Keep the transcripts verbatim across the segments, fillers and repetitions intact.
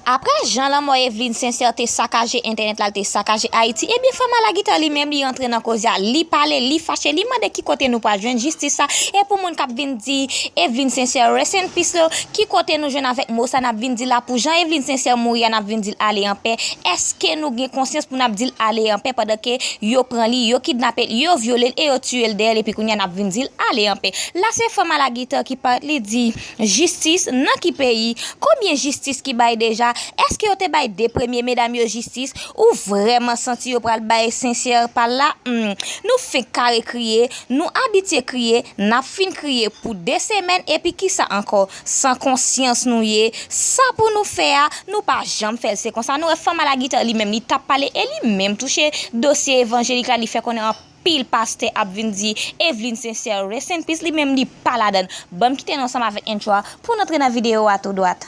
Apre jan lanmò Evelyne Sincère te sakaje entènèt la, l te sakaje Ayiti, ebyen Fanm Alagita li menm li antre nan koze a, li pale, li fache, li mande ki kote nou pral jwenn jistis sa, e pou moun k ap vin di Evelyne Sincère rest in peace yo, ki kote nou jwenn avèk mo sa n ap vin di la, pou jan Evelyne Sincère mouri a n ap vin di l ale anpè, èske nou gen konsyans pou n ap di l ale anpè pandan ke yo pran li, yo kidnape l, yo vyole l e yo tiye l dèyè l epi kounye a n ap vin di l ale anpè? La se Fanm Alagita ki parèt li di, jistis nan ki peyi? Konbyen jistis ki bay deja? Èske yo te bay de premye medam yo jistis? Ou vrèman santi yo pral bay Sincère pa l la? Hmm. Nou fenk kare kriye, nou abitye kriye, n ap fin kriye pou de semèn epi kisa ankò? San konsyans nou ye, sa pou nou fè a, nou pa janm fè l. Se konsa nou wè Fanm Alagita li menm li t ap pale e li menm touche dosye evanjelik la, li fè konnen anpil pastè ap vin di Evelyne Sincère rest in peace, li menm li pa ladan. Ban m kite nou ansanm avèk entwo a pou n antre nan videyo a tou dwat.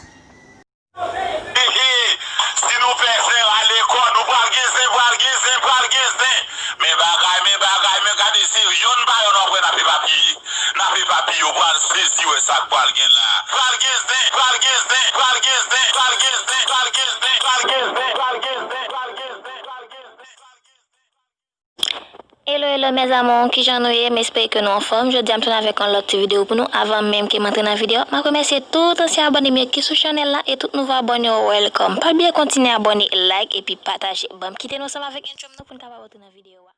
Hihi, si nou pè frè a lekòl, nou pral gen zen, pral gen zen, pral gen zen. Men bagay, men bagay, men gade se yonn pa yonn w ap wè n ap epapiye. N ap epapiye, w pral sezi wè sa k pral gen la. Pral gen zen, pral gen zen, pral gen zen, pral gen zen, pral gen zen, pral gen zen, pral gen zen, pral gen zen, pral gen zen, pral gen zen. Hello hello mes amours, kijan nou ye? M espere ke nou anfòm. Jodi a m tounen avèk yon lòt ti videyo pou nou. Avan menm ke m antre nan videyo a, m ap remèsye tout ansyen abòne m yo ki sou chanèl la e tout nouvo abòne yo, welcome. Pa bliye kontinye abòne, like epi pataje. Ban m kite nou ansanm avèk entwo m nan pou n kapab antre nan videyo a.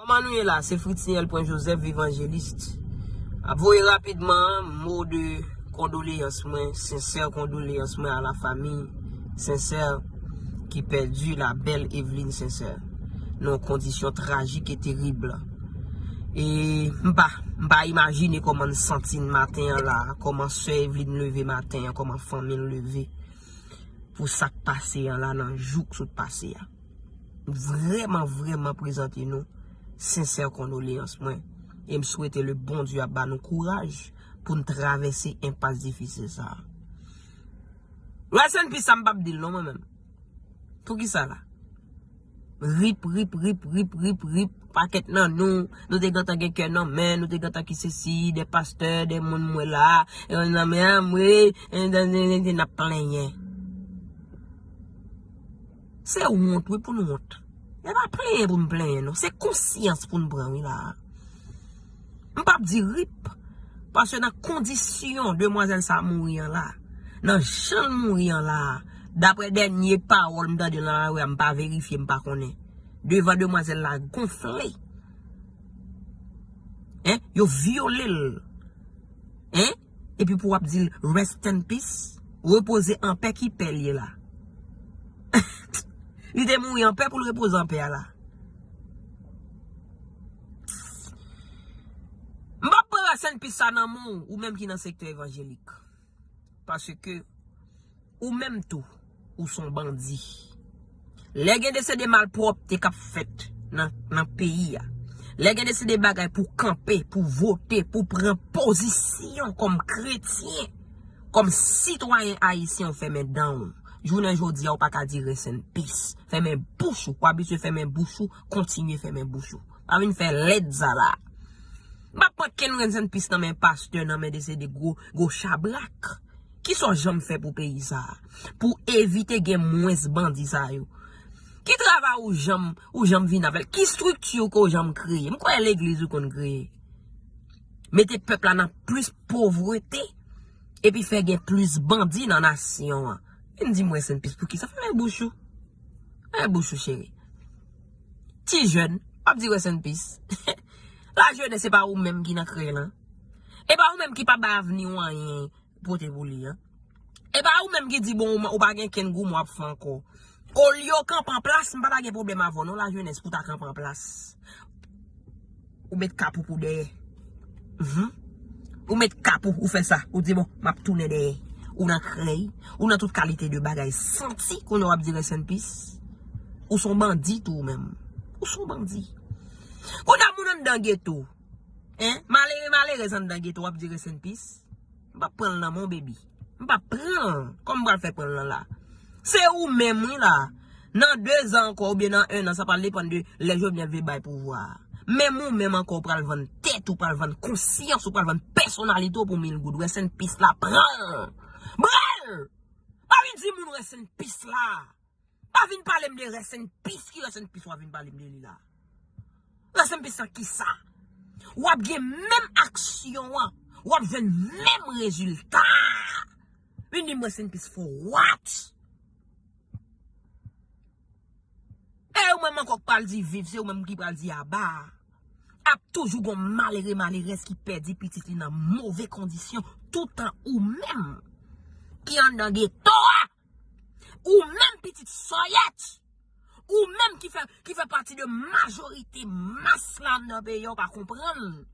Kòman nou ye la? Se Fritz Niel pwen Joseph, Vivanjelist. Ap voye rapidman mo de kondoleyans mwen, sensè kondoleyans mwen a la fami Sincère ki pèdi la bèl Evelyne Sincère nan yon kondisyon trajik e terib. E m pa, m pa imajine kòman n santi n maten an la, kòman sè Evelyne leve maten an, kòman fanmi l leve pou sa k pase an la nan jou k sot pase a. M vrèman, vrèman prezante nou sensè kondoleyans mwen e m swete le Bondye ap ba nou kouraj pou n travèse enpas difisil sa a. Rest in peace sa m p ap di l non mwen menm. Poukisa la? Rip, rip, rip, rip, rip, rip. Pakèt nan nou, nou te gentan gen kè nan men, nou te gentan ki sesi, de pastè, de moun mwen la, nan men an mwe, n ap plenyen. Se wont wi pou n wont. E pa plenyen pou n plenyen non, se konsyans pou n pran wi la. M p ap di rip, paske nan kondisyon demwazèl sa mouri an la, nan jan l mouri an la, daprè dènye pawòl m tande nan lari a, m pa verifye, m pa konnen. Devan demwazèl la gonfle. Hein? Yo vyole l. Hein? Epi pou w ap di l rest in peace, repoze anpè ki pè l ye la? Li te mouri anpè pou l repoze anpè a la. M p ap pran rest in peace sa nan men w, ou menm ki nan sektè evanjelik. Paske ou menm tou, ou s on bandi. Lè gen de se de malpwòpte k ap fèt nan, nan peyi a, lè gen de se de bagay pou kanpe, pou vote, pou pran pozisyon kòm kretyen, kòm sitwayen ayisyen, ou fèmen dan w. Jounen jodi a, ou pa ka di rest in peace. Fèmen bouch ou. Ou abitye fèmen bouch ou, kontinye fèmen bouch ou. Pa vin fè lèd sa la. M p ap pran kenn rest in peace nan men pastè, nan men de se de gwo, gwo chabrak. Kisa w janm fè pou peyi sa a? Pou evite gen mwens bandi sa yo? Ki travay ou janm, ou janm vin avè l? Ki estrikti ke w janm kreye? M kwè legliz ou konn kreye. Mete pèp la nan plis povrete, epi fè gen plis bandi nan nasyon an. Vin di m rest in peace poukisa? Fèmen bouch ou. Fèmen bouch ou, cheri. Ti jèn, w ap di rest in peace. Lajenès, se pa ou menm ki nan krèy lan. E pa ou menm ki pa bay avni w anyen pote pou li an. E pa ou menm ki di, bon, ou pa gen kenn goumen w ap fè ankò. Olye w kanpe an plas, m pa ta gen pwoblèm avè w non, lajenès, pou w ta kanpe an plas. Ou met kap ou pou dèyè. Mhm. Ou met kap ou, ou fè sa. Ou di, bon, m ap tounen dèyè. Ou nan krèy, ou nan tout kalite de bagay santi, kounye a w ap di rest in peace. Ou s on bandi tou ou menm. Ou s on bandi. Kounye a moun anndan geto. Hein? Malere, malerèz anndan geto, w ap di rest in peace. M p ap pran l nan men w, baby. M p ap pran l. Kòman m pral fè pran l lan la? Se ou menm, wi, la. Nan de zan ankò oubyen nan en an, sa pral depann de lè Jovenel vle bay pouvwa a. Menm ou menm ankò, ou pral vann tèt, ou pral vann konsyans, ou pral vann pèsonalite w pou mil goud. Rest in peace la, pran l! Pran l! Pa vin di moun rest in peace la. Pa vin pale m de rest in peace. Ki rest in peace w ap vin pale m de li la? Rest in peace nan kisa? W ap gen menm aksyon an. W ap jwenn menm rezilta. Vin di m rest in peace for what? E ou menm ankò k pral di viv, se ou menm ki pral di aba. Ap toujou gon malere malerèz ki pèdi pitit li nan move kondisyon, toutan ou menm ki anndan geto a, ou menm pitit sòyèt, ou menm ki fè, ki fè pati de majorite mas la anndan peyi a, ou pa konprann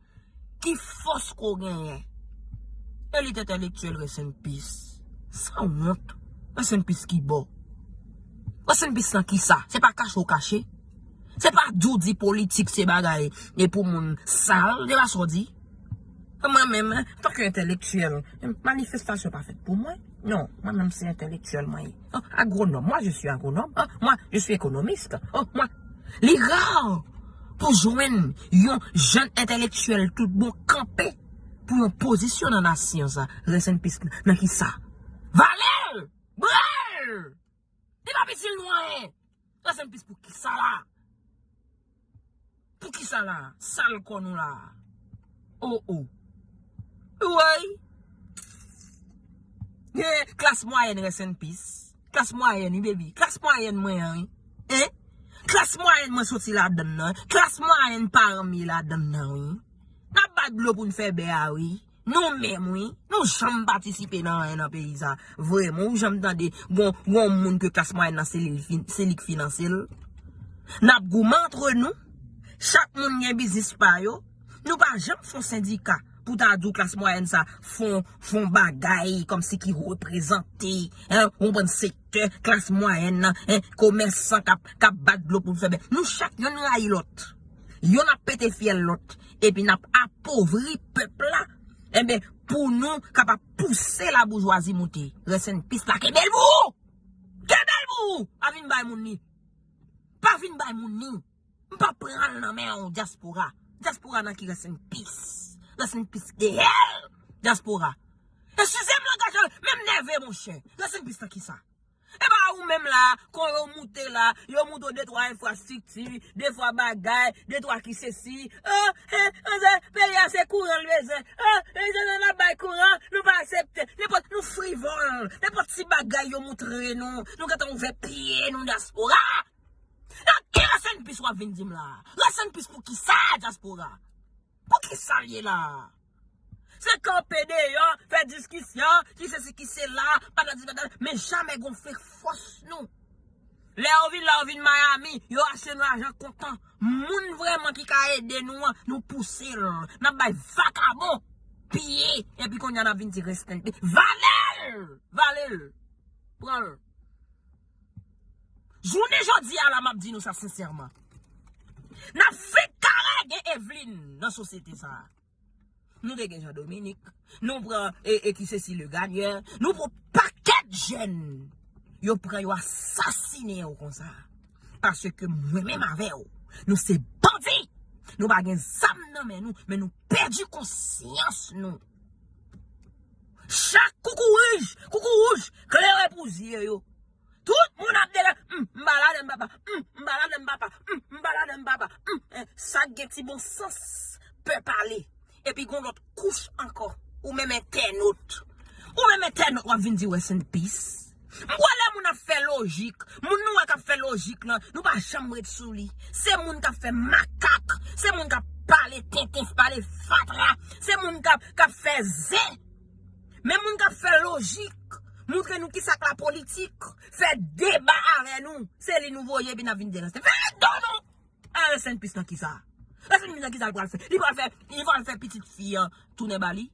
ki fòs ke w genyen. Elit entèlektyèl, rest in peace. Sanwont. Rest in peace ki bò? Rest in peace nan kisa? Se pa kache w kache? Se pa di w di politik se bagay e pou moun sal, se pa sa w di? Mwen menm, antanke entèlektyèl, manifestasyon pa fèt pou mwen. Non, mwen menm se entèlektyèl mwen ye. Oh, agronòm, moi je suis agronome. Oh, moi je suis économiste. Oh, moi. Li ra pou jwenn yon jèn entèlektyèl tout bon kanpe pou yon pozisyon nan nasyon sa. Rest in peace nan kisa? Vale l! Bwè l! Li p ap itil nou anyen. Rest in peace pou kisa la? Pou kisa la? Sal kò nou la. Oh, oh. Woy. Ye, klas mwayèn rest in peace. Klas mwayèn, wi, baby. Klas mwayèn mwen an, wi. Hein? Klas mwayèn mwen soti ladann nan. Klas mwayèn paran m ye ladann nan, wi. N ap bat dlo pou n fè bè a, wi. Nou menm, wi. Nou janm patisipe nan anyen nan peyi sa. Vrèman, ou janm tande gon, gon moun ke klas mwayèn nan se li, se li k finanse l? N ap goumen antre nou. Chak moun gen biznis pa yo. Nou pa janm fè yon sendika pou ta di w klas mwayèn sa fè yon, fè yon bagay kòmsi ki reprezante, hein, ou konprann, sektè klas mwayèn nan, hein, komèsan k ap, k ap bat dlo pou l fè bè. Nou chak yonn rayi lòt. Yonn ap pete fyèl lòt. Epi n ap apovri pèp la. Enben, pou nou kapab pouse laboujwazi moute. Rest in peace la, kenbe l pou ou! Kenbe l pou ou! Pa vin bay moun li. Pa vin bay moun li. M p ap pran l nan men w, dyaspora. Dyaspora nan ki rest in peace. Rest in peace de hell, dyaspora. Eskize m langaj la, men m nève, monchè. Rest in peace nan kisa? E pa ou menm la, kon yo moute la, yo moute w de twa enfrastrikti, de twa bagay, de twa ki sesi. Oh, eh, manzè, peyi a se kouran l bezwen. Oh, eh, se nan ap bay kouran, nou pa aksepte. Nenpòt, nou frivòl. Nenpòt ti bagay yo moutre nou, nou gentan ouvè pye nou, dyaspora. Nan ki rest in peace w ap vin di m la? Rest in peace pou kisa, dyaspora? Pou kisa l ye la? Se kanpe deyò, fè diskisyon, ki sesi ki sela, patati patata, men jamè gon fè fòs nou. Lè yo vin la, yo vin Miami, yo achte nou lajan kontan. Moun vrèman ki ka ede nou an, nou pouse l. N ap bay vakabon pye, epi kounye a n ap vin di rest in peace. Vale l! Vale l! Pran l. Jounen jodi a la, m ap di nou sa sensèman. N ap fèk kare gen Evelyn nan sosyete sa a. Nou te gen Jean Dominique, nou pran e, e ki sesi Le Gagneur, nou pran pakèt jèn. Yo pran yo asasinen yo konsa. Paske mwen menm avè w, nou se bandi. Nou pa gen zam nan men nou, men nou pèdi konsyans nou. Chak koukouwouj, koukouwouj, klere pou zye yo. Tout moun ap dele, "M, m pa ladann, papa. M, m pa ladann, papa. M, m pa ladann, papa." M, eh, sa k gen ti bon sans, pè pale. Epi gon lòt kouch ankò. Ou menm entènot. Ou menm entènot, w ap vin di rest in peace. M kwè lè moun ap fè lojik, moun nou wè k ap fè lojik lan, nou pa janm ret sou li. Se moun k ap fè makak, se moun k ap pale tenten, pale fatra, se moun k ap, k ap fè zen. Men moun k ap fè lojik, montre nou kisa k lapolitik, fè deba avè nou, se li nou voye, epi n ap vin denonse. Fè do nou! A, rest in peace nan kisa? Rest in peace nan kisa l pral fè? Li pral fè, li pral fè pitit fi an tounen ba li?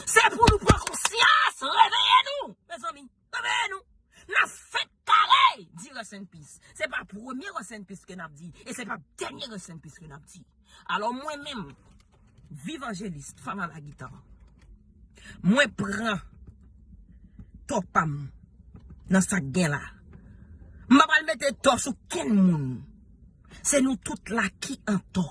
Se pou nou pran konsyans, reveye nou, mezanmi, reveye nou. N ap fèk kare di rest in peace. Se pa premye rest in peace ke n ap di, e se pa dènye rest in peace ke n ap di. Alò mwen menm, Viv Angelis, fanm a la gita, mwen pran tò pa m nan sa k gen la. mete tò sou kenn moun. Se nou tout la ki an tò.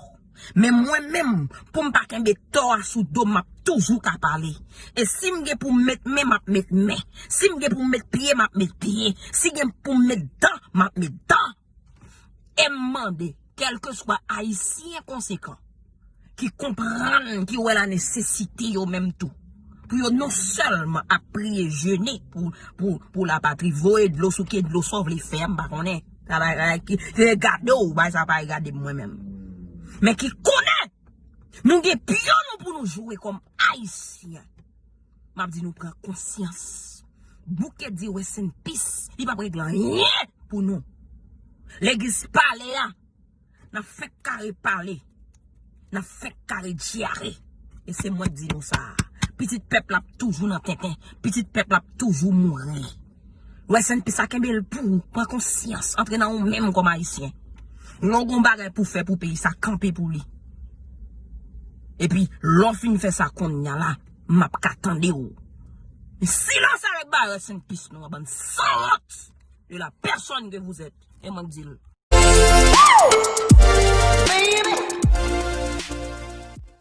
Men mwen menm, pou m pa kenbe tò a sou do m, m ap toujou ka pale. E si m gen pou m met men, m ap met men. Si m gen pou m met pye, m ap met pye. Si gen pou m met dan, m ap met dan. E m mande, kèlkeswa Ayisyen konsekan, ki konprann, ki wè la nesesite yo menm tou, pou yo non sèlman ap priye, jene pou, pou, pou lapatri, voye dlo sou ke dlo sa w vle fè a, m pa konnen. Sa bagay ki, se gade w, bagay sa pa regade m mwen menm. Men ki konnen, nou gen pyon nou pou nou jwe kòm Ayisyen. M ap di nou pran konsyans. Bouke di rest in peace, li p ap regle anyen pou nou. Legliz pale a, n ap fèk kare pale. N ap fèk kare dyare. E se mwen k di nou sa a. Pitit pèp la ap toujou nan tenten. Pitit pèp la ap toujou mouri. Rest in peace sa, kenbe l pou ou. Pran konsyans. Antre nan ou menm kòm Ayisyen. Lè w gon bagay pou fè pou peyi sa, kanpe pou li. Epi, lè w fin fè sa kounye a la, m ap ka tande w. Men silans avèk ba rest in peace nou an, bann sanwont de la personne que vous êtes. E mwen k di l.